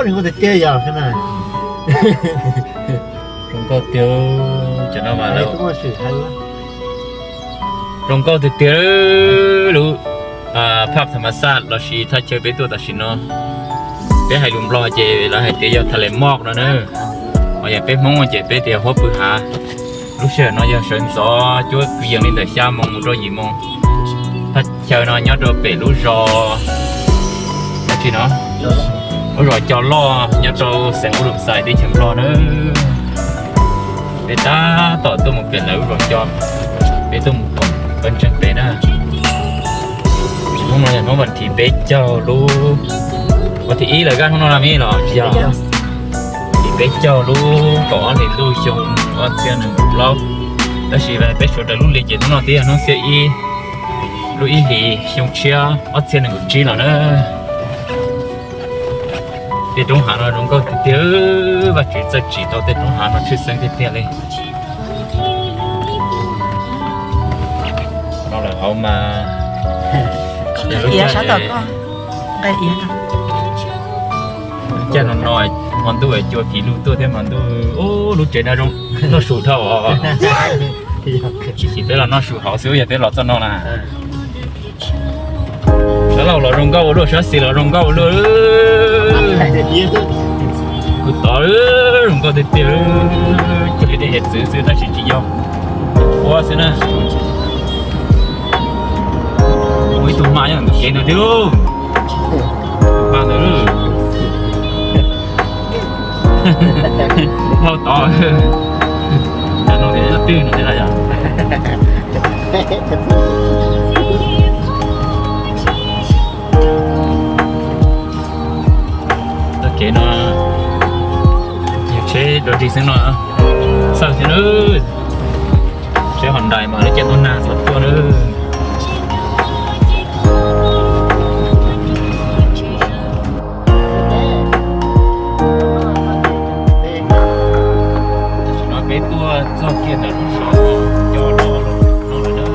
Zoo nkauj tiag tiag, cov no mas lawv zoo nkauj tiag tiag. Lub phab tham ma xaj lossis thaj chaw peb tuaj tam sim no, peb hais lus Nplog ces lawv hais tias yog Thailand Mall no na. Ho yog peb Hmoob ces peb tias Huab Pw Hav. Lub sij hawm no yog sawv ntxov cuab kwv yees li ntawm xya moo mus rau yim moo. Thaj chaw no nyob rau pem lub zos, lub zos Cos Loj nyob rau xeev Ub Lus Xais teb chaws Nplog na. Peb tab tom tuaj mus pem lawv lub zos Cos, peb tuaj mus koom peb ntseeg pem na. Hnub no yog hnub vas thib peb caug lub, vas thib ib lawm, kaj hnub no na mi los tsis yog? Thib peb caug lub kaum ob hlis ntuj xyoo ob txhiab nees nkaum plaub. Tab sis peb suav raws lub hli ces hnub no twb yog hnub xiab ib lub ib hlis xyoo tshiab ob txhiab nees nkaum tsib los na. Tej roob hav no zoo nkauj tiag tiag, Vajtswv txawj tsim tau tej roob hav no tshwj xeeb tiag tiag li. No lawm hauv mas lub caij no no hmo ntuj cua kiv lug tuaj thiab hmo ntuj, ub, lub tsev no zoo noj su dhau os. Tsis xyov peb los noj su hauv xwb, yog peb los txoj no na. Sab laug los zoo nkauj ua luaj, sab xis los zoo nkauj ua luaj. Kuv tod zoo nkauj tiag tiag, cuag li tej hiav txwv xwb tab sis tsis yog, ua xwb na. Muaj ib tug hma nyob ntawm kev ntawd thiab lauj. Hma ntawd lauj. Hau tod. Cov no tias twg no thiab na yog. Txoj kev no yog tsheb dog dig xwb no, xawj thiab nawb. Tsheb Hyundai mas lub caij ntuj nag txhob tuaj nawb. Tam sim no peb tuaj txog kiag ntawm lub zos Cos Loj no lawm na.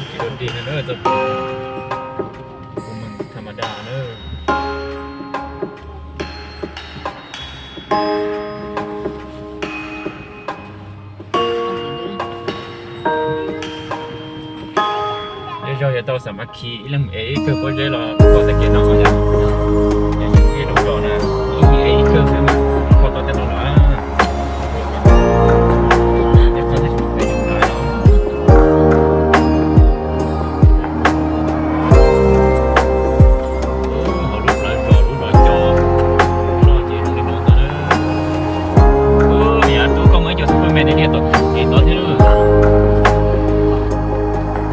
Tsis dog dig no na, txoj kev kuv mus tham ma da na. Zej zog yuav tau xam mas khi ib leeg mus ev ib kawg pob zeb los kho txoj kev no yom. Yog yus ib lub zos na, ib leeg ev ib kawg xwb mas kho tau tej no lawm. Hauv lub plawv zos lub zos Cos Loj ces zoo li no ntag na. Yam tub koj muaj ib co Superman niaj tom kev tod thiab lauj. Lub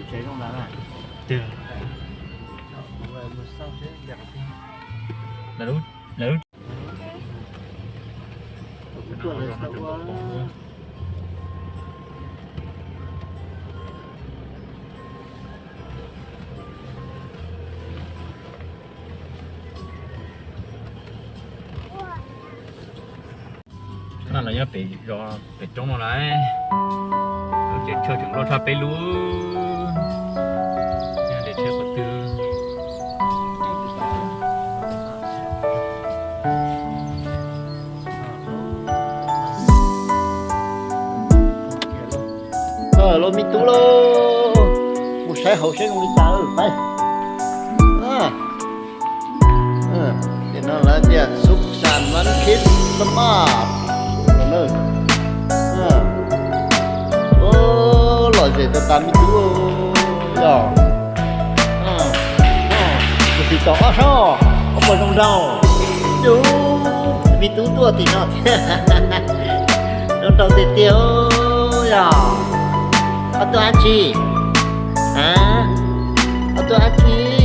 tsev zoo ntawd na. Lub, lub Nyob pem zos pem roob no lawm, lub tsev tshuaj tseem loj tshaj peb lub. Nyob tsev tshuaj qhov twg? Los me tub lauj, mus saib hauv seb zoo li cas. Peb, no lawv tias Sub San Vaj Khib Xab Maj no. Lom zem tas tas me tub. Yog tus tsis tau ob sab, ob pog zoo nraug. Yus, me tub tuaj tim no thiab. Zoo nraug tiag tiag. Yog ob tug dab tsi? A, ob tug dab tsi?